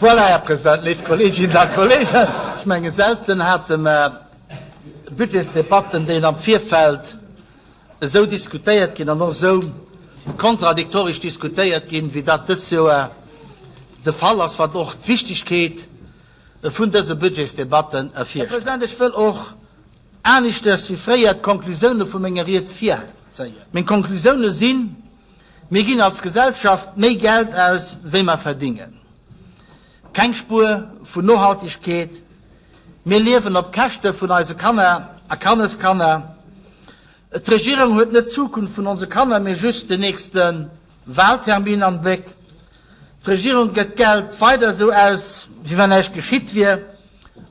Voilà, Här President, léif Kolleeginnen a Kolleegen, ech menge selten hate mer Budgetsdebatten, déi am Virfeld esou diskutéiert ginn an och esou kontradiktoresch diskutéiert ginn, wéi dat dës Joer de Fall ass, wat och d'Wichtigkeet vun dëse Budgetsdebatten ervirsträicht. Här President, ech wëll och aneschters wéi fréier d'Konklusioune vu menger Ried virzéien. Meng Konklusioune sinn, Mir ginn als Gesellschaft méi Geld aus, wéi mer verdingen. Keng Spuer vun Nohaltegkeet. Mir liewen op Käschte vun eise Kanner a Kanneskanner. D'Regierung huet net d'Zukunft vun onse Kanner, mee just den nächste Wahltermin am Bléck. D'Regierung gëtt d'Geld weider esou aus, wéi wann näischt geschitt wier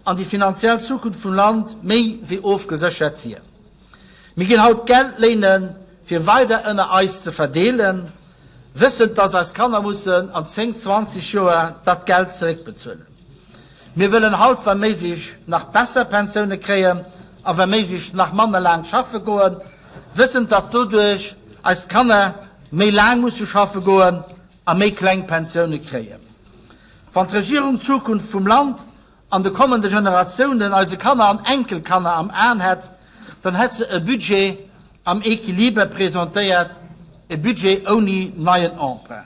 an déi finanziell Zukunft vum Land méi wéi ofgeséchert wier. Mir ginn haut Geld léinen, fir weider ënner eis ze verdeelen, wëssend, dass eis Kanner mussen an 10, 20 Joer dat Geld zeréckbezuelen. Mir wëllen haut wa méiglech nach besser Pensioune kréien a wa méiglech nach manner laang schaffe goen, wëssend, datt doduerch eis Kanner méi laang musse schaffe goen a méi kleng Pensioune kréien. Wann d'Regierung d'Zukunft vum Land an de kommende Generatiounen, eise Kanner an Enkelkanner am Aen hätt, dann hätt se e Budget am Equiliber presentéiert, e Budget ouni neien Emprunt.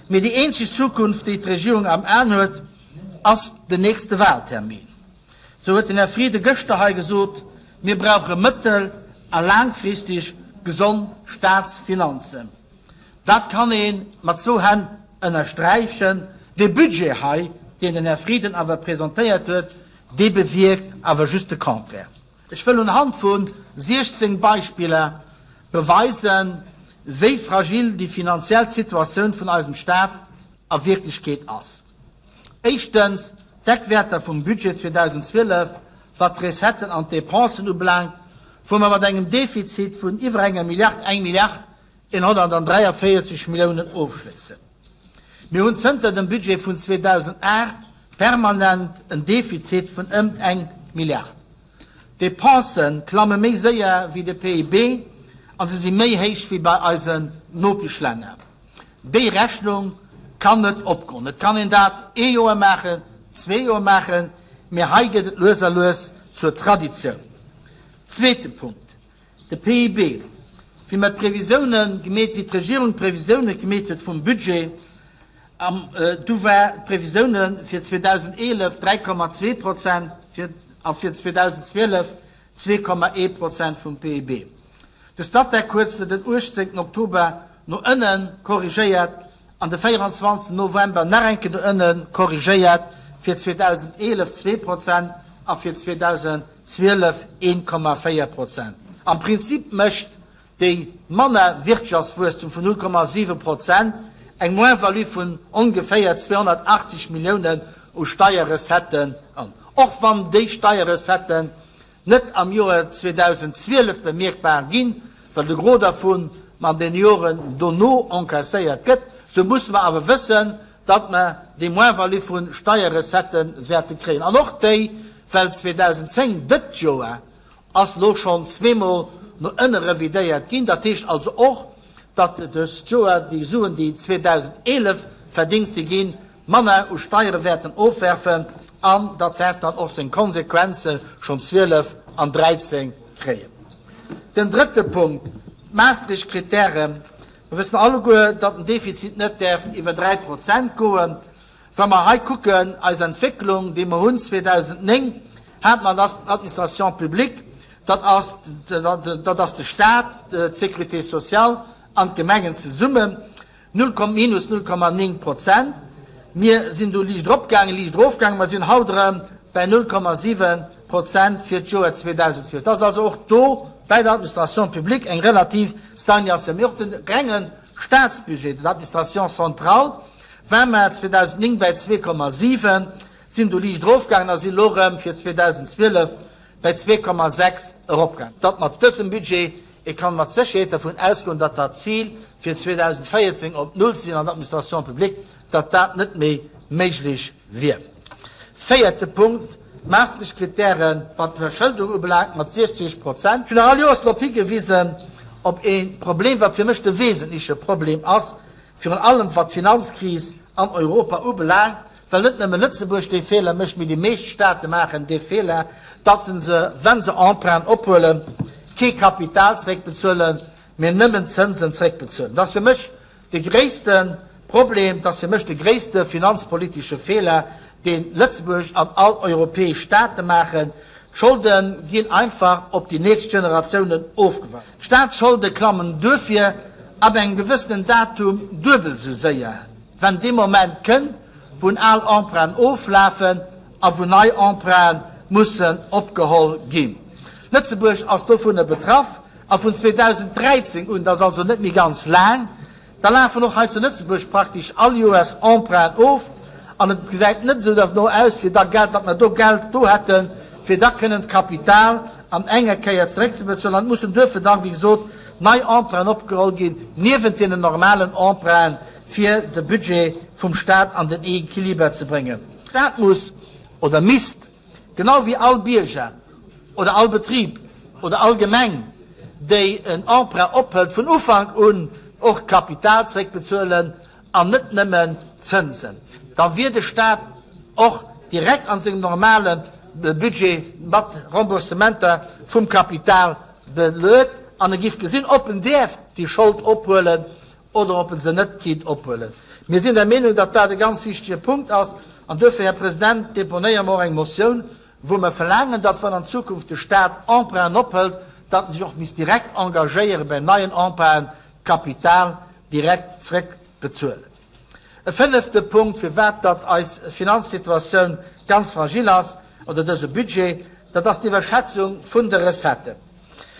Mee déi eenzeg Zukunft, déi d'Regierung am Aen huet, ass den nächste Wahltermin. Sou huet den Här Frieden gëschter hei gesot, Mir brauche mëttel a laangfristeg gesond Staatsfinanzen. Dat kann ee mat zwou Hänn ënnersträichen. Dee Budget hei, deen den Här Frieden awer presentéiert huet, dee bewierkt awer just de Contraire. Ech wëll unhand vu 16 Beispiller beweisen, wéi fragil déi finanziell Situatioun vun eisem Stat a Wierklechkeet ass. Éischtens, d'Eckwäerter vum Budget 2012, wat d'Recetten an d'Dépensen ubelaangt, wou mer mat engem Defizit vun iwwer enger Milliard, eng Milliard 143 Milliounen ofschléissen. Mir hunn zënter dem Budget vun 2008 permanent en Defizit vun ëmt eng Milliard. D'Depensë klamme méi séier wéi de PIB a se si méi héich wéi bei eisen Nopeschlänner. Déi Rechnung kann net opgoen. Et kann een dat ee Joer maachen, zwee Joer maachen, mee hei gëtt et lues a lues zur Traditioun. Zweete Punkt, De PIB, wéi mer d'Previsiounen gemeet, wéi d'Regierung d'Previsiounen gemeet huet vum Budget, am, du war d'Previsiounen fir 2011 3,2 Prozent fir, a fir 2012 2,1 Prozent vum PIB. De Statec huet se den 18 Oktober no ënne korrigéiert an de 24 November nach eng Kéier no ënne korrigéiert, fir 2011 2 Prozent a fir 2012 1,4 Prozent. Am Prinzip mécht déi manner Wirtschaftswuesstum vun 0,7 Prozent eng Moins-value vun ongeféier 280 Milliounen u Steierrecetten an, och wann déi Steierrecetten net am Joer 2012 bemierkbar ginn, well de Gros dervun an den Joren dono encaisséiert gëtt, sou musse mer awer wëssen, datt mer déi Moins-value vu Steierrecettë wäerte kréien. An och déi, well 2010, dëtt Joer, ass elo schonn zweemol no ënne revidéiert ginn. Dat heescht also och, datt dëst Joer déi Suen, déi 2011 verdingt si ginn, manner u Steiere wäerten ofwerfen an dat wäert dann och seng Konsequenze schonn 12 an 13 kréien. Den drëtte Punkt, d'Maastricht-Kritären. Mer wëssen alleguer, datt den Defizit net däerf iwwer 3 Prozent goen. Wa mer hei kucken, eis Entwécklung, déi mer hunn, 2009 hate mer d'Administration publique, dat ass, dat ass de Stat, d'Sécurité sociale an d'Gemengen zesummen, Null Komma, minus 0,9 Prozent. Mir sinn du liicht eropgaangen, liicht erofgaangen, mer sinn haut erëm bäi 0,7 Prozent fir d'Joer 2012. Et ass also och do bäi der Administration publique eng relativ Stagnatioun. Mee och de renge Statsbudget, den Administration centrale, war mer 2009 bäi 2,7, sinn du liicht erofgaangen a sinn elo erëm fir 2012 bäi 2,6 eropgaangen. Datt mat dësem Budget Et kann mat Sécherheet dervun ausgoen, datt dat Zil, fir 2014 op Null ze sinn an der Administration publique, datt dat net méi méiglech wier. Véierte Punkt, d'Maastricht-Kritären, wat d'Verschëldung ubelaangt, mat 60 Prozent. Ech hunn nach all Joers drop higewisen, op ee Problem, wat fir mech de wesentleche Problem ass, virun allem wat d'Finanzkris an Europa ubelaangt. Well net nëmme Lëtzebuerg dee Feeler mécht, mee déi meescht Staate maachen dee Feeler, datt se, wa se Emprunten ophuelen, kee Kapital zeréckbezuelen, mee nëmmen d'Zënsen zeréckbezuelen. Dat ass fir mech de gréisste Problem, dat ass fir mech de gréisste finanzpolitesche Feeler, dee Lëtzebuerg an all europäesch Staate maachen. D'Scholde ginn einfach op déi nächst Generatiounen ofgewalzt. D'Staatsscholde klammen duerfir ab engem gewëssenen Datum duebel esou séier. Wenn dee Moment kënnt, wou al Emprunten oflafen a wou nei Emprunten mussen opgeholl ginn. Lëtzebuerg ass dovunner betraff a vun 2013 un, dat ass also net méi ganz laang, da lafen och hei zu Lëtzebuerg praktesch all Joers Emprunten of an et gesäit net esou derno aus, fir da Geld, datt mer do Geld do hätten, fir da kënnen d'Kapital an enger Kéier zeréckzebezuelen. An et mussen duerfir da, wéi gesot, nei Emprunten opgeholl ginn, niewent deenen normalen Emprunten, fir de Budget vum Stat an den Equiliber ze bréngen. Staat muss oder misst, genau wéi all Bierger oder all Betrib oder all Gemeng, déi en Emprunt ophëlt, vun Ufank un och d'Kapital zeréckbezuelen an net nëmmen d'Zënsen. Da wier de Stat och direkt an sengem normale Budget mat Remboursementer vum Kapital beluet an e giff gesinn, ob en däerf déi Schold ophuelen oder ob en se net kinnt ophuelen. Mir sinn der Meenung, datt dat e ganz wichtige Punkt ass, an duerfir, Här President, deponéiere mer och eng Motioun, wou mer verlaangen, datt, wann an Zukunft de Stat Emprunten ophëlt, datt en sech och misst direkt engagéieren, bei neien Emprunten d'Kapital direkt zrëckbezuelen. E fënnefte Punkt, firwat datt eis Finanzsituatioun ganz fragil ass, oder dëse Budget, dat ass d'Iwwerschätzung vun de Recetten.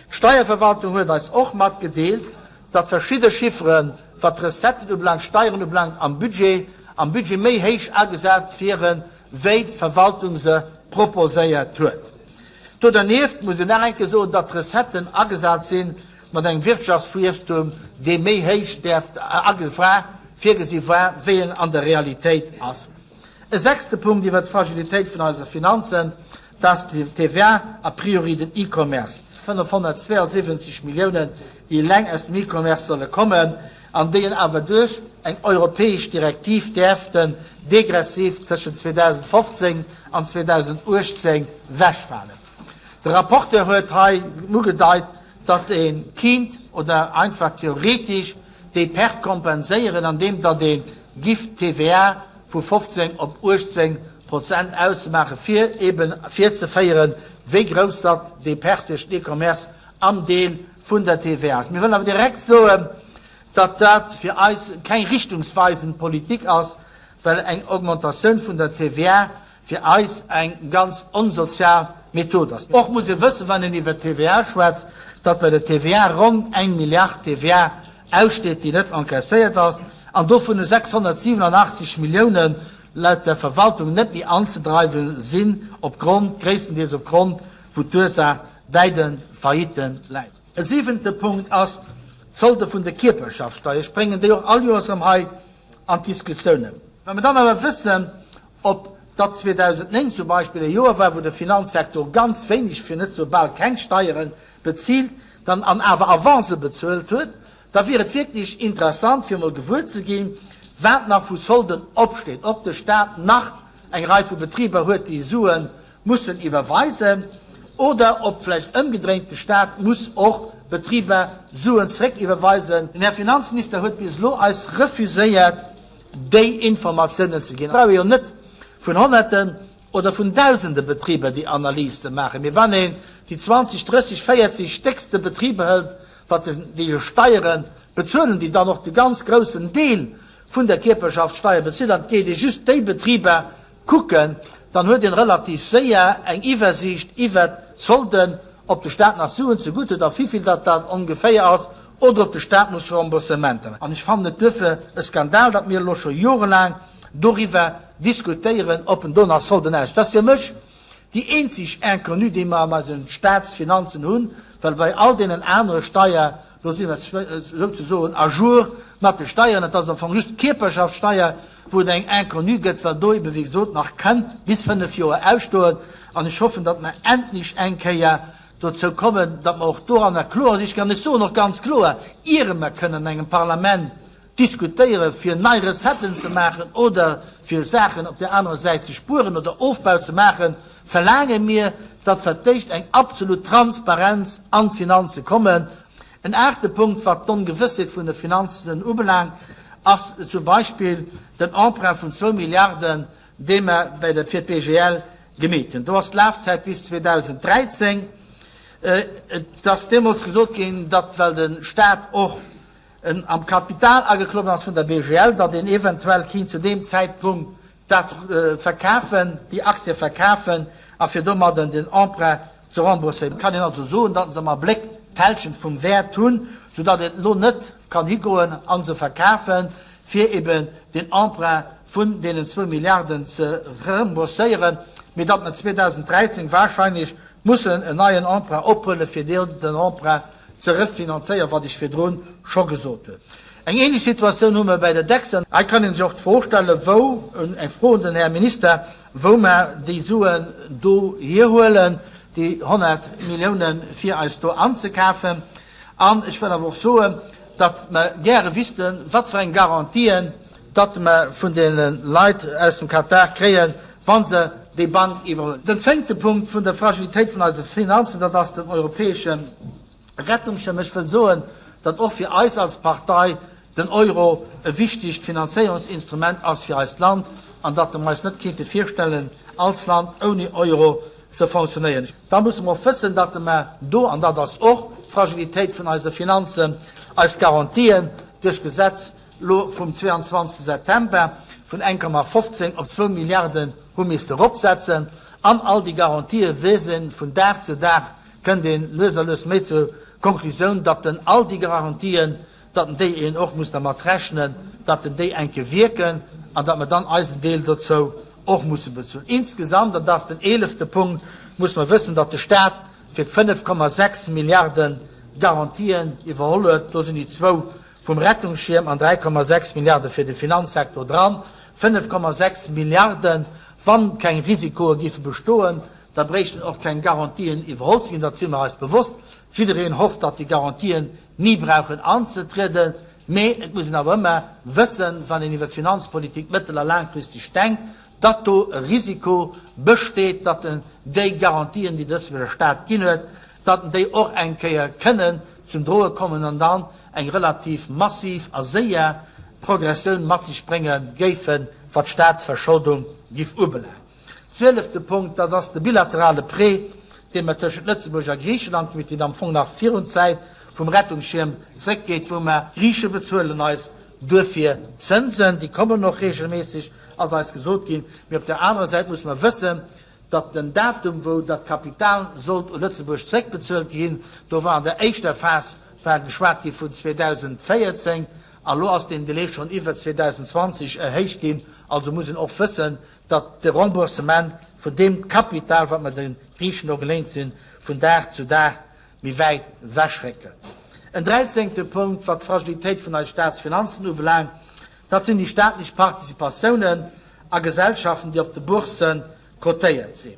D'Steierverwaltung huet eis och matgedeelt, datt verschidde Chifferen, wat d'Recetten ubelaangt, d'Steieren ubelaangt, am Budget, am Budget méi héich agesat wieren, wéi d'Verwaltung se proposéiert huet. Do dernieft muss een nach eng Kéier soen, datt d'Recetten agesat si mat engem Wirtschaftswuesstum, dee méi héich däerft age war, virgesi war, wéi en an der Realitéit ass. E sechste Punkt iwwert d'Fragilitéit vun eise Finanzen, dat ass d'TVA, a priori den E-Commerce. 572 Milliounen, déi eleng aus dem E-Commerce solle kommen an déi en awer duerch eng europäesch Direktiv däerften degressiv tëschent 2015 an 2018 wechfalen. De Rapporteur huet hei ugedeit, datt ee kinnt oder einfach theoretesch déi Perte kompenséieren, andeem datt ee giff d'TVA vu 15 op 18 Prozent auszemaachen, fir eben virzeféieren, wéi grouss datt déi Perte duerch den E-Commerce am Deel vun der TVA ass. Mir wëllen awer direkt soen, datt dat fir eis keng richtungsweisend Politik ass, well eng Augmentatioun vun der TVA fir eis eng ganz onsozial Method ass. Och muss ee wëssen, wann een iwwert d'TVA schwätzt, datt bei der TVA ronn eng Milliard TVA aussteet, déi net encaisséiert ass, an dovun 687 Milliounen laut der Verwaltung net méi anzedreiwe sinn, opgrond, gréisstendeels opgrond, wou d'Ursaach bäi de Faillitten läit. E siwente Punkt ass d'Solde vun der Kierperschaftssteuer. Ech bréngen déi och all Joers erëm hei an d'Diskussiounen. Wa mer dann awer wëssen, Ob datt 2009 zum Beispill e Joer war, wou de Finanzsektor ganz wéineg, fir net ze soe bal keng Steiere bezilt, dann an awer Avancë bezuelt huet, da wier et wierklech interessant fir emol gewuer ze ginn, wat nach vu Solden opsteet, ob de Stat nach eng Rei vu Betriber huet, déi Sue mussen iwwerweisen, oder ob vläicht ëmgedréint de Stat muss och Betriber Suen zeréckiwwerweisen. Den Här Finanzminister huet bis elo eis refuséiert, déi Informatiounen ze ginn. Et brauch ee jo net vun Honnerten oder vun Dausende Betriber déi Analys ze maachen, mee wann een déi 20, 30, 40 déckste Betriber hëlt, wat déi jo Steiere bezuelen, déi dann och de ganz groussen Deel vun der Kierperschaftssteier bezuelen, an et geet ee just déi Betriber kucken, dann huet een relativ séier eng Iwwersiicht iwwert d'Solden, ob de Staat nach Suen zegutt huet a wivill datt dat ongeféier ass, oder ob de Staat muss Remboursementer maachen. An ech fannen et duerfir e Skandal, datt mir elo scho jorelaang doriwwer diskutéieren, ob en do nach Solden aussteet. Dat ass fir mech déi eenzeg Inconnue, déi mer an eise Staatsfinanzen hunn, well bei all deenen anere Steier, do si mer souzesoen à jour mat de Steieren. Et ass am Fong just d'Kierperschaftssteier, wou et eng Inconnue gëtt, well do ebe wéi gesot nach kënn bis 5 Joer ausstoen. An ech hoffen, datt mer endlech eng Kéier dozou kommen, datt mer och doranner kloer sinn. Ech kann lech soen och ganz kloer, iere mer kënnen engem Parlament. Diskutéiere fir nei Recetten ze maachen oder fir Saachen op där anerer Säit ze spueren oder Ofbau ze maachen, verlaange mir, datt fir d'éischt eng absolut Transparenz an d'Finanze kommen. En aachte Punkt, wat d'Ongewëssheet vun de Finanzen ubelaangt, ass zum Beispill den Emprunt vun zwou Milliarden, dee mer bei der fir d'BGL gemeet hunn. Do ass d'Lafzäit bis 2013. Et ass deemools gesot ginn, datt, well de Stat och en am Kapital ageklommen ass vun der BGL, datt een eventuell kinnt zu deem Zäitpunkt dat verkafen, déi Aktie verkafen a fir domadden den Emprunt ze rembourséieren. Et kann een also soen, datt se am Abléck d'Hälschent vum Wäert hunn, soudatt een elo net kann higoen a se verkafen, fir eben den Emprunt vun deenen zwou Milliarden ze rembourséieren, mee datt mer 2013 wahrscheinlech mussen en neien Emprunt ophuelen, fir den Emprunt ze refinanzéieren, wat ech virdrun scho gesot hunn. Eng ähnlech Situatioun hu mer bäi der Dexia. Hei kann ee sech och d'Fro stellen, wou, eng Fro un den Här Minister, wou mer déi Suen do hierhuelen, déi 100 Milliounen, fir eis do anzekafen. An ech wëll awer och soen, datt mer gäre wüssten, wat fir eng Garantien datt mer vun deene Leit aus dem Katar kréien, wa se déi Bank iwwerhuelen. Den zéngte Punkt vun der Fragilitéit vun eise Finanzen, dat ass den europäesche Rettungsschirm. Ech wëll soen, datt och fir eis als Partei den Euro e wichtegt Finanzéierungsinstrument ass fir eist Land an datt mer eis net kéinte virstellen, als Land ouni Euro ze fonctionnéieren. Da musse mer och wëssen, datt mer do, an dat ass och d'Fragilitéit vun eise Finanzen, eis Garantien duerch d'Gesetz lo vum 22 September vun 1,15 op zwou Milliarden hu misste eropsetzen, an all déi Garantië wiesen, vun Dag zu Dag kënnt een lues a lues méi zur Konklusioun, datt en all déi Garantien, datt en déi een och muss dermat rechnen, datt en déi enke wierken an datt mer dann eisen Deel dozou och musse bezuelen. Insgesamt, an dat ass den eelefte Punkt, muss mer wëssen, datt de Stat fir 5,6 Milliarde Garantien iwwerholl huet. Do sinn déi zwou vum Rettungsschierm an 3,6 Milliarde fir de Finanzsektor dran. 5,6 Milliarden, wann keng Risikoe géife bestoen, da bréichten och keng Garantien iwwerholl ze ginn. Dat si mer eis bewosst. Jiddereen hofft, datt déi Garantien ni brauchen anzetrieden. Mee et muss een awer ëmmer wëssen, wann een iwwer d'Finanzpolitik mëttel a laangfristeg denkt, datt do e Risiko besteet, datt en déi Garantien, déi de Lëtzebuerger Stat ginn huet, datt en déi och eng Kéier kënnen zum Droe kommen an dann eng relativ massiv a séier Progressioun mat sech brénge géifen, wat d'Statsverscholdung giff ubelaangen. Zwielefte Punkt, dat ass de bilaterale Prêt, dee mer tëschent Lëtzebuerg a Griicheland gemaach hunn, deen am Fong nach virun d'Zäit vum Rettungsschierm zréckgeet, wou mer, D'Griiche bezuelen eis duerfir Zënsen, déi kommen och regelméisseg, ass eis gesot ginn. Mee op där anerer Säit muss mer wëssen, datt den Datum, wou dat Kapital sollt u Lëtzebuerg zréckbezuelt ginn, do war an der éischter Phas war geschwat gi vun 2014, a lo ass deen Delai schonn iwwer 2020 erhéicht ginn. Also muss een och wëssen, datt de Remboursement vun deem Kapital, wat mer de Griichen do geléint hunn, vun Dag zu Dag méi wäit ewechréckelt. En dräizéngte Punkt, wat d'Fragilitéit vun eise Staatsfinanzen ubelaangt, dat sinn déi staatlech Participatiounen a Gesellschaften, déi op de Boursse cotéiert sinn.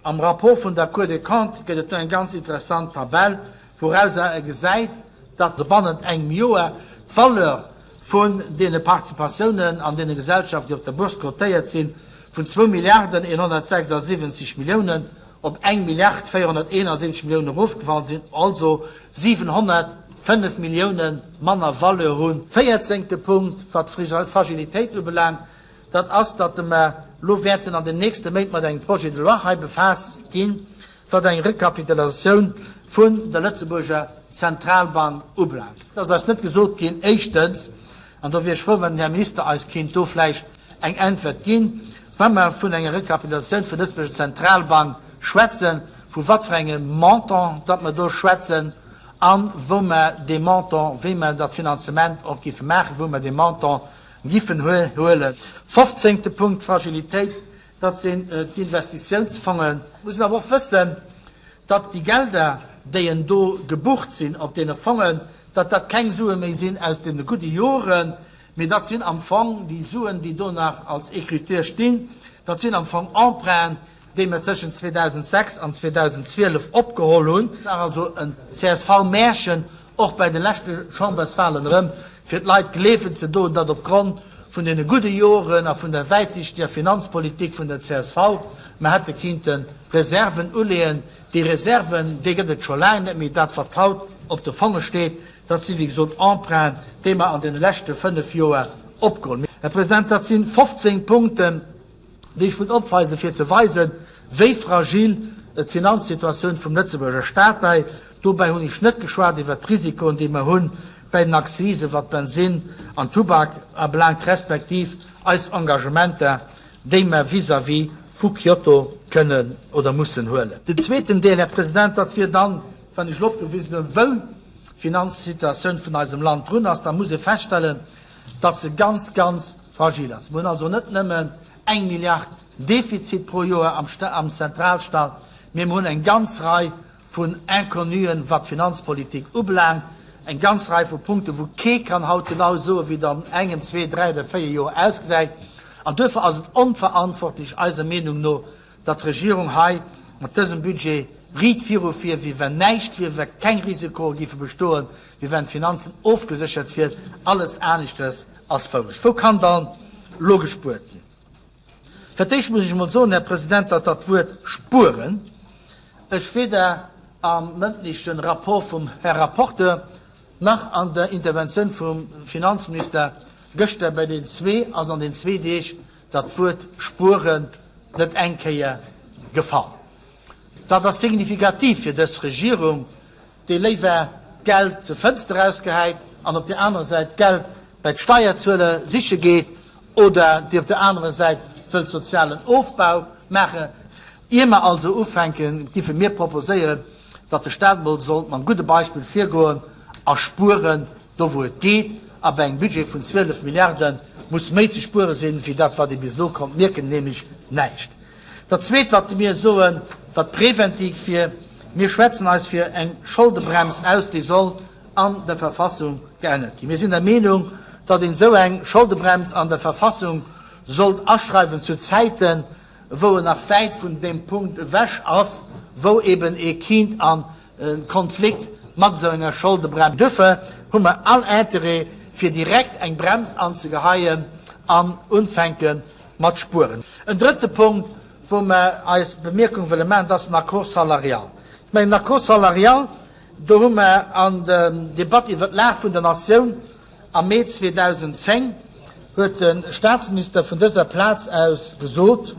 Am Rapport vun der Cour des Comptes gëtt et do eng ganz interessant Tabell, wourauser e gesäit, datt bannent engem Joer d'Valeur vun deene Participatiounen an deene Gesellschaften, déi op der Bourse cotéiert sinn, vun zwou Milliarden 176 Milliounen op eng Milliard 471 Milliounen erofgefall sinn, also 705 Millioune manner Valeur hunn. Véierzéngte Punkt, wat d'Fragilitéit ubelaangt, dat ass, datt mer elo wäerten an den nächste Méint mat engem Projet de loi hei befaasst ginn, wat eng Rekapitalisatioun vun der Lëtzebuerger Zentralbank ubelaangt. Et ass eis net gesot ginn, éischtens, an do wier ech frou, wann den Här Minister eis kéint do vläicht eng Äntwert ginn, wa mer vun enger Rekapitalisatioun vun der Lëtzebuerger Zentralbank schwätzen, vu wat fir engem Montant datt mer do schwätzen a wou mer dee Montant, wéi mer dat Finanzement och géife maachen, wou mer dee Montant giffen huelen. Fofzéngte Punkt, d'Fragilitéit, dat sinn d'Investitiounsfongen. Et muss een awer och wëssen, datt déi Gelder, déi en do gebucht sinn op deene Fongen, datt dat keng Sue méi sinn aus deene gudde Joren, mee dat sinn am Fong déi Suen, déi do nach als Écriture stinn, dat sinn am Fong Emprunten, déi mer tëschent 2006 an 2012 opgeholl hunn. War also en CSV-Märchen och bei de leschte Chamberswahlen erëm. fir d'Leit gleewen ze doen, datt opgrond vun deene gudde Joren a vun der wäitsiichteger Finanzpolitik vun der csv mer hätte kinnte Reserven uleeën. Déi Reserven, déi gëtt et scho laang net méi. Dat, wat haut op de Fonge steet, dat si wéi gesot Emprunten, déi mer an deene leschte fënnf Joer opgeholl hunn. Här President, dat si 15 Punkten, déi ech wëllt opweisen, fir ze weisen, wéi fragil d'Finanzsituatioun vum Lëtzebuerger Stat bäi. Dobäi hunn ech net geschwat iwwert d'Risikoen, déi mer hunn bäi den Akzisen, wat Bensin an Tubak abelaangt, respektiv eis Engagementer, déi mer vis-à-vis vu Kyoto kënnen oder mussen huelen. Den zweeten Deel, Här President, dat wier dann, wann ech elo opgewisen hunn, wou d'Finanzsituatioun vun eisem Land drun ass, da muss ee feststellen, datt se ganz, ganz fragil ass. Mer hunn also net nëmmen eng Milliard Defizit pro Joer am Zentralstaat, mee mer hunn eng ganz Rei vun Inconnuen, wat d'Finanzpolitik ubelaangt, eng ganz Rei vu Punkten, wou kee kann haut genau soen, wéi et an engem, zwee, dräi oder véier Joer ausgesäit. An duerfir ass et onverantwortlech, eiser Meenung no, datt d'Regierung hei mat dësem Budget riit virufier, wéi wenn näischt wier, wéi wa keng Risikoe géife bestoen, wéi wenn d'Finanzen ofgeséchert wieren. Alles aneschters ass Wourecht. Wou kann dann elo gespuert ginn? Fir d'éischt muss ech emol soen, Här President, datt dat Wuert spueren ech weder am mëndleche Rapport vum Här Rapporteur nach an der Interventioun vum Finanzminister gëschter bei den zwee ass an den zwee Deeg dat Wuert spueren net eng Kéier gefall. Dat ass signifikativ fir dës Regierung, déi léiwer d'Geld zur Fënster erausgehäit an op där anerer Säit d'Geld bei d'Steierzueler siche geet oder déi op der anerer Säit wëllt sozialen Ofbau maachen. Ier mer also ufänken, giffe mir proposéieren, datt de Staat emol sollt mam gudde Beispill virgoen a spueren, do wou et geet. A bei engem Budget vun 12 Milliarde muss méi ze spuere sinn, wéi dat wat ee bis elo konnt mierken, nämlech näischt. Dat Zweet, wat mir soen, wat preventiv wier, Mir schwätzen eis fir eng Scholdebrems aus, déi soll an der Verfassung geännert ginn. Mir sinn der Meenung, datt een esou eng Scholdebrems an der Verfassung sollt aschreiwen zu Zäiten, wou en nach wäit vun deem Punkt ewech ass, wou eben ee kinnt an e Konflikt mat esou enger Scholdebrems. Duerfir hu mer all Interêt, fir direkt eng Brems anzegeheien an unfänke mat spueren. En drëtte Punkt, wou mer eis Bemierkung wëlle maachen, dat ass den Accord salarial. Ech mengen, den Accord salarial, do hu mer an der Debatt iwwert d'Lag vun der Natioun am Mee 2010, huet de Statsminister vun dëser Plaz aus gesot,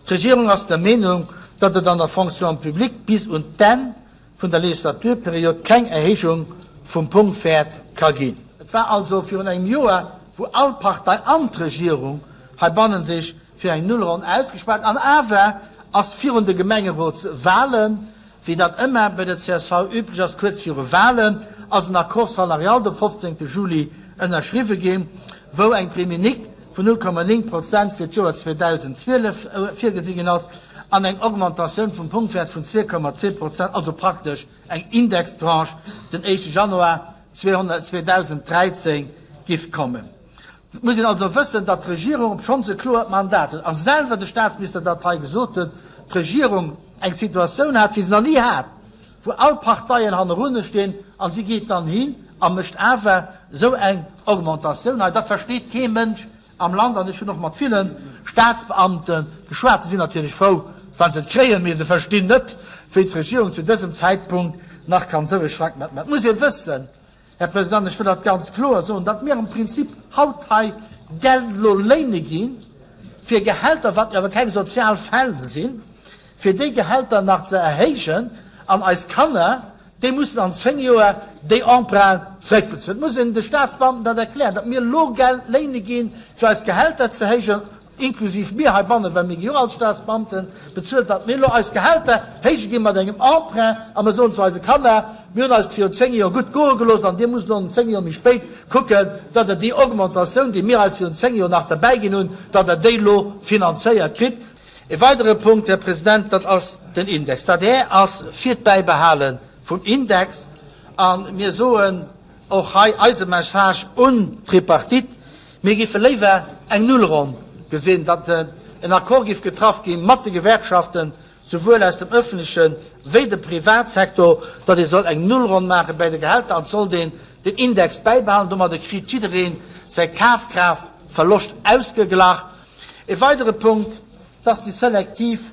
D'Regierung ass der Meenung, datt et an der Fonction publique bis un d'Enn vun der Legislaturperiod keng Erhéijung vum Punktwäert ka ginn. Et war also virun engem Joer, wou all Partei an d'Regierung heibannen sech fir eng Nullronn ausgeschwat an awer ass virun de Gemengerotswahlen, wéi dat ëmmer bei der csv üblech ass, kuerz viru Wahlen, ass en Accord salarial de 15 Juli ënnerschriwwe ginn, wou eng Prime unique vun 0,9 Prozent fir d'Joer 2012 virgesi ginn ass an eng Augmentatioun vum Punktwäert vun 2,2 Prozent, also praktesch eng Indextranche, den éischte Januar 2013 giff kommen. Et muss een also wëssen, datt d'Regierung, obschonn se e kloert Mandat huet a selwer de Statsminister dat hei gesot huet, d'Regierung eng Situatioun hat, wéi se nach ni hat, wou all Parteien hannerunne stinn, a si geet dann hin a mécht awer esou eng Augmentatioun hei. Dat versteet kee Mënsch am Land an ech hunn och mat ville Statsbeamte geschwat. Se sinn natierlech frou, wa se et kréien, mee se verstinn net, wéi d'Regierung zu dësem Zäitpunkt nach kann esou e Schrack maachen. Et muss ee wëssen, Här President, ech wëll dat ganz kloer soen, datt mir am Prinzip haut hei Geld elo léine gi fir Gehälter, wat jo awer keng sozial Fäll sinn, fir déi Gehälter nach ze erhéijen, an eis Kanner, déi mussen an 10 Joer déi Emprunt zréckbezuelen. Et muss een de Staatsbeamten dat erklären, datt mir elo Geld léine ginn, fir eis Gehälter ze héijen, inklusiv mir heibannen, well mir gi jo och als Staatsbeamten bezuelt, datt mir elo eis Gehälter héije gi mat engem Emprunt a mir soen zu eise Kanner, Mir hunn eis et virun 10 Joer gutt goe gelooss an dir musst elo 10 Joer méi spéit kucken, datt der déi Augmentatioun, déi mir eis virun 10 Joer nach derbäi ginn hunn, datt der déi elo finanzéiert kritt. E weidere Punkt, Här President, dat ass den Index. D'adr ass fir d'Bäibehale vum Index a mir soen och hei eise Message un d'Tripartite, Mir géife léiwer eng Nullronn gesinn, datt en Accord géif getraff gi mat de Gewerkschaften. Souwuel aus dem öffentleche wéi dem Privatsektor, datt ee soll eng Nullronn maache bäi de Gehälter an et sollt een den Index bäibehalen. Domadder kritt jidderee säi Kafkraaftverloscht ausgeglach. E weidere Punkt, dat ass déi selektiv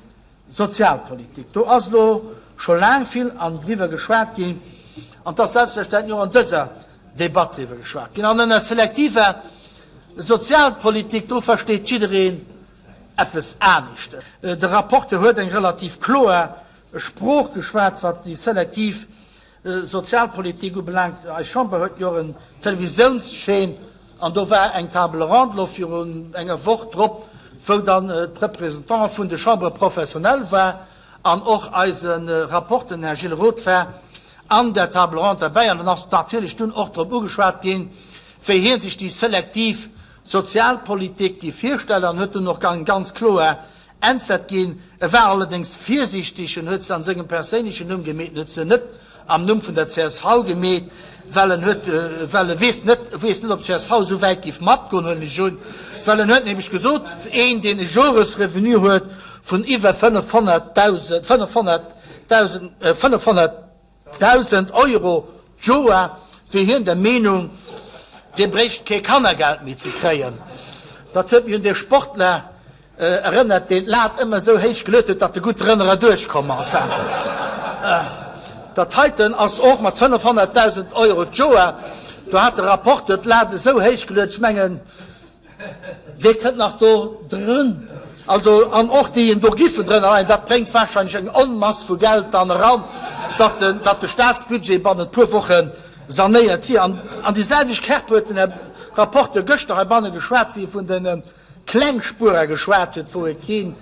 Sozialpolitik. Do ass elo scho laang vill an driwwer geschwat ginn an et ass selbstverständlech och an dëser Debatt driwwer geschwat ginn. An ënner selektiver Sozialpolitik, do versteet jiddereen eppes anescht. De Rapporteur huet eng relativ kloer Sprooch geschwat, wat déi selektiv Sozialpolitik ubelaangt. Eis Chamber huet jo och en Televisiounschaîne an do war eng Table ronde elo virun enger Woch drop, wou dann d'Representanten vun de Chambres professionnelles war an och eise Rapporteur, den Här Gilles Roth, war an där Table ronde derbäi. An dann ass natierlech dunn och drop ugeschwat ginn, wéi hie sech déi selektiv Sozialpolitik gi virstellen an huet dunn och eng ganz kloer Äntwert ginn. E war allerdéngs virsiichteg, en huet se an sengem perséinlechen Numm gemeet, en huet se net am Numm vun der csv gemeet, well en huet, well e weess net, e weess net, ob d'CSV esou wäit géif matgoen, huelen ech un, well en huet nämlech gesot, een, deen e Joresrevenu huet vun iwwer 500.000, 500.000, 500. 1.000 Euro d'Joer, wier hien der Meenung, dee bréicht kee Kannergeld méi ze kréien. Dat huet mech un dee Sportler erënnert, deen d'Lat ëmmer esou héich geluet huet, datt e gutt drënner erduerch komm ass. Dat heiten ass och mat 500.000 Euro d'Joer. Do hat de Rapporteur d'Lat esou héich geluet, ech mengen, Dee kënnt nach do drun. Also, an och déi en do giffen drënner leien, dat bréngt wahrscheinlech eng Onmass vu Geld dann eran, datt den, datt de Statsbudget bannent puer Woche sanéiert wier. An, an déi selwecht Kerb huet den Här Rapporteur gëschter heibanne geschwat, wéi e vun de Klengspuerer geschwat huet, wou e keen,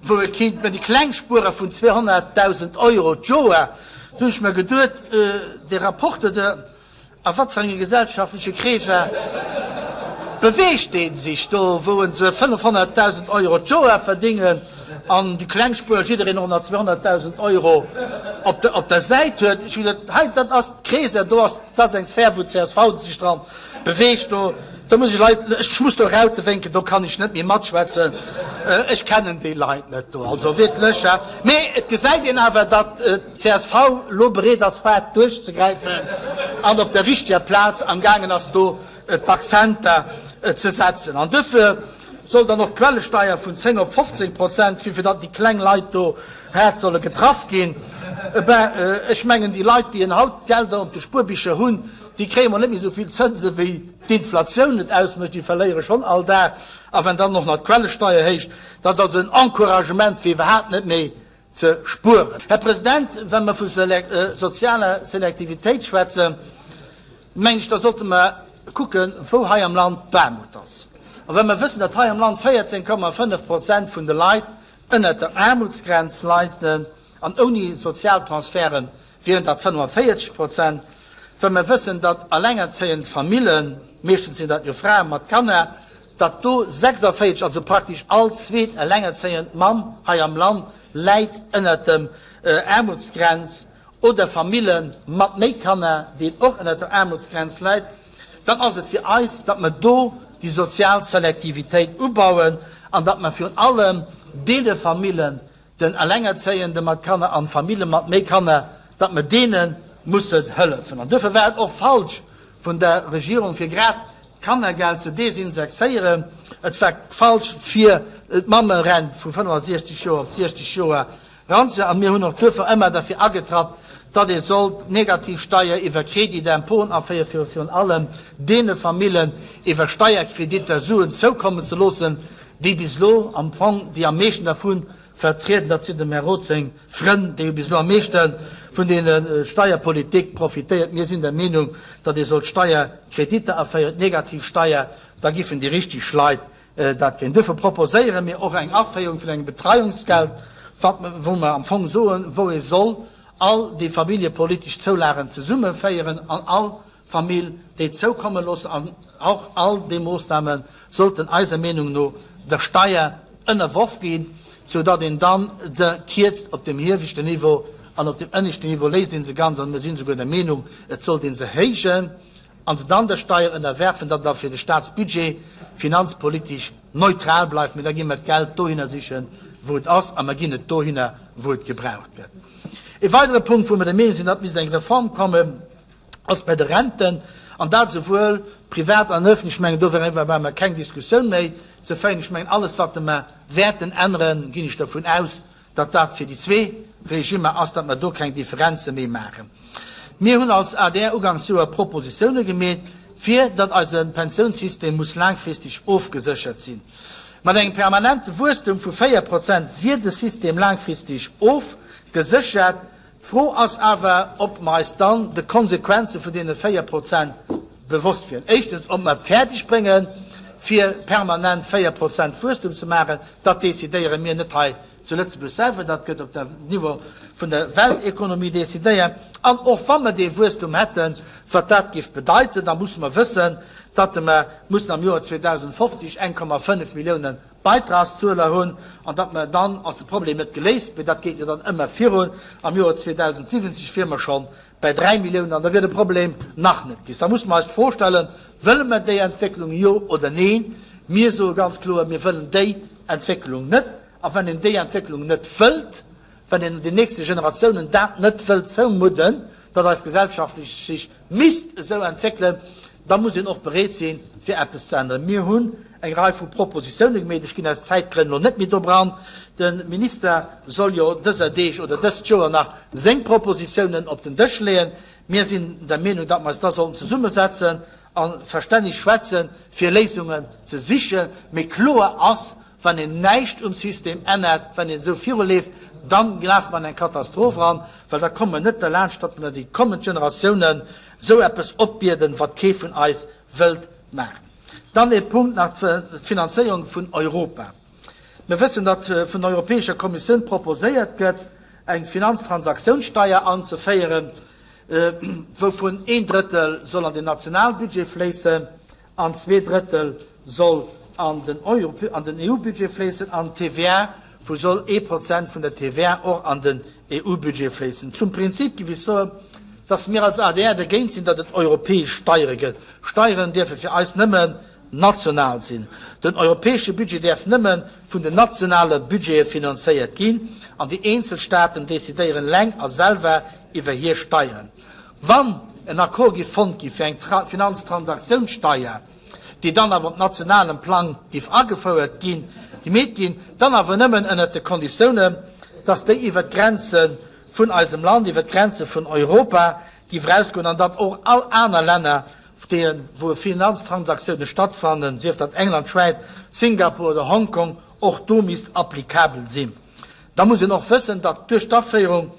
wou e keen, mä déi Klengspuerer vun 200.000 Euro d'Joer, do hunn ech mer geduet, dee Rapporteur, de, A wat fir enge gesellschaftleche Kreeser beweegt dee sech do, wou en se 500.000 Euro d'Joer verdingen an déi kleng Spuer jiddereen och nach 200.000 Euro op der Säit huet? Ech hu gesot, hei dat ass d'Kreeser, do ass, dat ass eng Sphär wou d'CSV sech dran beweegt. Do, do muss ech Leit, ech muss do Raute wénken, do kann ech net méi matschwätzen, ech kennen déi Leit net do, also wierklech. Mee et gesäit een awer, datt d'CSV elo bereet ass haart duerchzegräifen an op der richteger Plaz am gaangen ass do d'Akzenter ze setzen. An duerfir soll dann och d'Quellesteier vun 10 op 15 Prozent, fir fir datt déi kleng Leit do haart solle getraff ginn. Ben, ech mengen déi Leit, déi en haut Gelder op de Spuerbicher hunn, déi kréie mol net méi esou vill Zënse wéi d'Inflatioun et ausmécht, déi verléiere schonn all Dag. A wenn dann och nach d'Quellesteier héicht, dat ass also en Encouragement fir iwwerhaapt net méi ze spueren. Här President, wa mer vu sozialer Selektivitéit schwätzen, mengen ech, da sollte mer kucken, wou hei am Land d'Aarmut ass. A wa mer wëssen, datt hei am Land 14,5 Prozent vun de Leit ënnert der Aarmutsgrenz leiden an ouni Sozialtransferte wieren dat 45 Prozent, wa mer wëssen, datt allengerzéiend Famillen, meeschtens sinn dat jo Frae mat Kanner, datt do 46, also praktesch all zweet elengerzéiend Mamm hei am Land läit ënnert dem Aarmutsgrenz, oder Famille mat méi Kanner, déi och ënnert der Aarmutsgrenz läit, dann ass et fir eis, datt mer do déi sozial Selektivitéit ubauen an datt mer virun allem deene Famillen, den Elengerzéiende mat Kanner an Famille mat méi Kanner, datt mer deene mussen hëllefen. An duerfir war et och falsch vun der Regierung, fir grad d'Kannergeld ze desindexéieren. Et war falsch, fir d'Mammerent vu 65 Joer op 60 Joer eranzesetzen. A mir hunn och duerfir ëmmer derfir agetratt, datt ee sollt d'Negativsteier iwwer Crédit d'impôten aféieren, fir virun allem deene Famillen iwwer Steierkreditter Suen zoukommen ze loossen, déi bis elo am Fong déi am meeschten dervu vertrieden, dat sinn dem Här Roth seng Frënn, déi hu bis elo am meeschte vun deene Steierpolitik profitéiert. Mir sinn der Meenung, datt ee sollt Steierkreditter aféieren, d'Negativsteier, da giffen déi richteg Leit dat kréien. Duerfir proposéiere mir och eng Aféierung vun engem Betreiungsgeld, wat, wou mer am Fong soen, wou ee soll all déi familljepolitesch Zoulagen zesummeféieren an all Famill déi zoukomme loossen an och all déi Moossname sollten eiser Meenung no der Steier ënnerworf ginn, sou datt een dann se kierzt op dem ieweschten Niveau an op dem ënneschten Niveau léisst ee se ganz an mir sinn esouguer der Meenung, et sollt ee se héijen an se dann der Steier ënnerwerfen, datt da fir de Staatsbudget. finanzpolitesch neutral bleift, mee da gi mer d'Geld dohinner sichen, wou et ass, a mer ginn et dohinner, wou et gebraucht gëtt. E weidere Punkt, wou mer der Meenung sinn, datt misst eng Reform kommen, ass bei de Renten, an dat esouwuel privat an öffentlech. Ech mengen, do brauche mer keng Diskussioun méi ze féieren. Ech mengen, alles, wat mer wäerten änneren, ginn ech dervun aus, datt dat fir déi zwee Regimmer ass, datt mer do keng Differenze méi maachen. Mir hunn als adr uganks Joer Propositioune gemeet, fir datt eise Pensiounssystem muss laangfristeg ofgeséchert sinn. Mat engem permanente Wuesstum vu 4 Prozent wier de System laangfristeg ofgeséchert. D'Fro ass awer, ob mer eis dann de Konsequenze vun deene 4 Prozent bewosst wieren. Éischtens, ob mer et fäerdeg bréngen, fir permanent 4 Prozent Wuesstum ze maachen. Dat decidéiere mir net hei zu Lëtzebuerg selwer, dat gëtt op dem Niveau vun der Weltekonomie decidéiert. An och wa mer dee Wuesstum hätten, wat dat géif bedeiten, da musse mer wëssen, datt mer mussen am Joer 2050 1,5 Milliounen Beitragszueler hunn an datt mer dann, ass de Problem net geléist, mee dat geet jo dann ëmmer virun, am Joer 2070 wiere mer scho bäi 3 Milliounen an da wier de Problem nach net geléist. Da musse mer eis d'Fro stellen, Wëlle mer déi Entwécklung, jo oder neen? Mir soe ganz kloer, Mir wëllen déi Entwécklung net. A wann een déi Entwécklung net wëllt, wann een den nächste Generatiounen dat net wëllt zoumudden, datt eis Gesellschaft sech misst esou entwéckelen, da muss een och bereet sinn, fir eppes ze änneren. Mir hunn eng Rei vu Propositioune gemeet. Ech ginn aus Zäitgrënn elo net méi drop eran. De Minister soll jo dëser Deeg oder dëst Joer nach seng Propositiounen op den Dësch leeën. Mir sinn der Meenung, datt mer eis da sollten zesummesetzen a verstänneg schwätzen, fir Léisungen ze sichen. Mee kloer ass, Wann een näischt um System ännert, wann een esou viruleeft, dann lafe mer an eng Katastroph eran, well da komme mer net derlaanscht, datt mer déi kommend Generatiounen esou eppes opbierden, wat kee vun eis wëllt maachen. Dann ee Punkt nach, d'Finanzéierung vun Europa. Mir wëssen, datt vun der Europäescher Kommissioun proposéiert gëtt, eng Finanztransaktiounssteier anzeféieren, wouvun een Drëttel soll an den Nationalbudget fléissen an 2/3 soll an den EU-Budget fléissen an d'TVA, wou soll ee Prozent vun der TVA och an den EU-Budget fléissen. Zum Prinzip géif ech soen, dass mir als adr dergéint sinn, datt et europäesch Steiere gëtt. Steieren dierfe fir eis nëmmen national sinn. Den europäesche Budget däerf nëmme vun den nationale Budgete finanzéiert ginn an déi eenzel Staaten decidéieren eleng a selwer iwwer hir Steieren. Wann en Accord géif fonnt gi fir eng Finanztransaktiounssteier, déi dann awer op nationalem Plang géif agefouert ginn, gemeet ginn, dann awer nëmmen ënnert de Konditiounen, dass déi iwwert d'Grenze vun eisem Land, iwwert d'Grenze vun Europa géif erausgoen an datt och all aner Länner, wou Finanztransaktiounen stattfannen, sief dat England, Schwäiz, Singapur oder Hongkong, och do misst applicabel sinn. Da muss een och wëssen, datt duerch d'Aféierung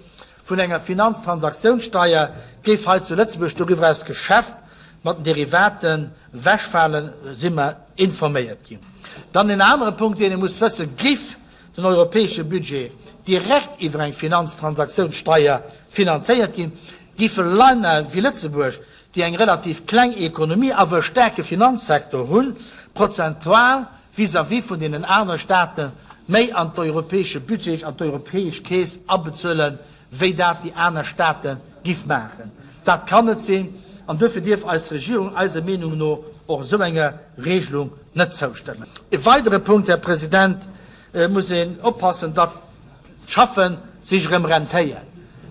vun enger Finanztransaktiounssteier géif hei zu Lëtzebuerg doriwwer eraus d'Geschäft mat den Derivaten wechfalen, si mer informéiert ginn. Dann en anere Punkt, deen ee muss wëssen, Géif den europäesche Budget direkt iwwer eng Finanztransaktiounssteier finanzéiert ginn, géife Länner wéi Lëtzebuerg, déi eng relativ kleng Ekonomie awer e staarke Finanzsektor hunn, prozentual vis-à-vis vun deenen anere Staate méi an d'europäesche Budget, an d'europäesch Keess abezuelen, wéi dat déi aner Staate giff maachen. Dat kann net sinn an duerfir dierf eis Regierung eiser Meenung no och esou enger Regelung net zoustëmmen. E weidere Punkt, Här President, Et muss een oppassen, datt d'Schaffe sech erëm rentéiert.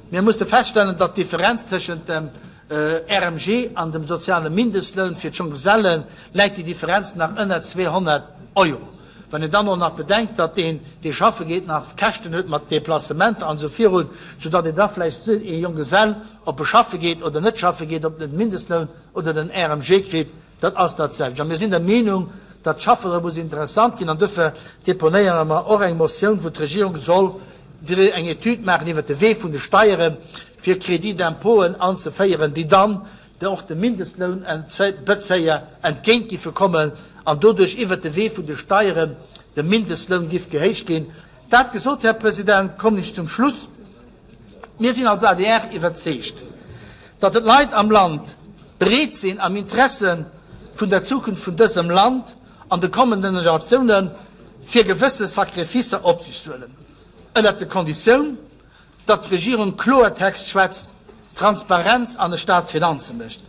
Mir musse feststellen, datt d'Differenz tëschent dem RMG an dem soziale Mindestloun fir d'Jonggeselle läit déi Differenz nach ënner 200 Euro. Wann een dann och nach bedenkt, datt een, dee schaffe geet, nach Käschten huet mat Deplacementer an esou virun, soudatt een da vläicht ee Jonggesell, ob e schaffe geet oder net schaffe geet, ob en den Mindestloun oder den RMG kritt, Dat ass dat selwecht. A mir sinn der Meenung, datt d'Schaffe erëm muss interessant ginn. An duerfir deponéiere mer och eng Motioun, wou d'Regierung soll eng Etüd maachen iwwert de Wee vun de Steiere fir Crédit d'impôten anzeféieren, déi dann och de Mindestlounbezéier entgéint giffe kommen an doduerch iwwert de Wee vun de Steieren de Mindestloun giff gehéicht ginn. Dat gesot, Här President, kommen ech zum Schluss. Mir sinn als adr iwwerzeegt, datt et Leit am Land bereet sinn, am Interesse vun der Zukunft vun dësem Land an de kommenden Generatiounen, fir gewësse Sacrificer op sech ze huelen, ënnert de Konditioun, datt d'Regierung Kloertext schwätzt, Transparenz an de Staatsfinanze mécht,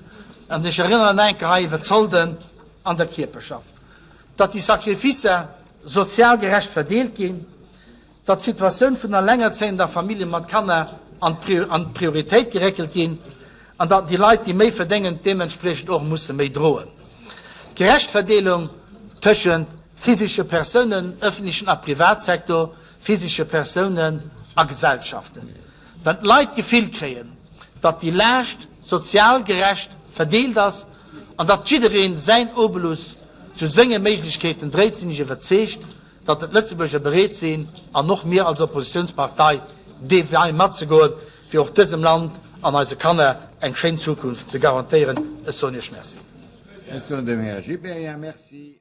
an ech erënneren enke hei iwwer d'Solden an der Kierperschaft. datt déi Sacrificer sozial gerecht verdeelt ginn, datt d'Situatioun vun allengerzéienden a Famillje mat Kanner an d'Prioritéit geréckelt ginn an datt déi Leit, déi méi verdéngen, deementspriechend och musse méi droen. D'gerecht Verdeelung tëschent physesche Persounen, ëffentlechen a Privatsektor, physesche Persounen a Gesellschaften. Wenn d'Leit d'Gefill kréien, datt déi Laascht sozial gerecht verdeelt ass an datt jiddereen säin Obolus zu senge Méiglechkeeten dréit, sinn ech iwwerzeegt, datt d'Lëtzebuerger bereet sinn, an och mir als Oppositiounspartei, dee Wei matzegoen, fir och dësem Land an eise Kanner eng schéin Zukunft ze garantéieren. Ech soen Iech Merci. Ech soen dem Här Gibéryen Merci.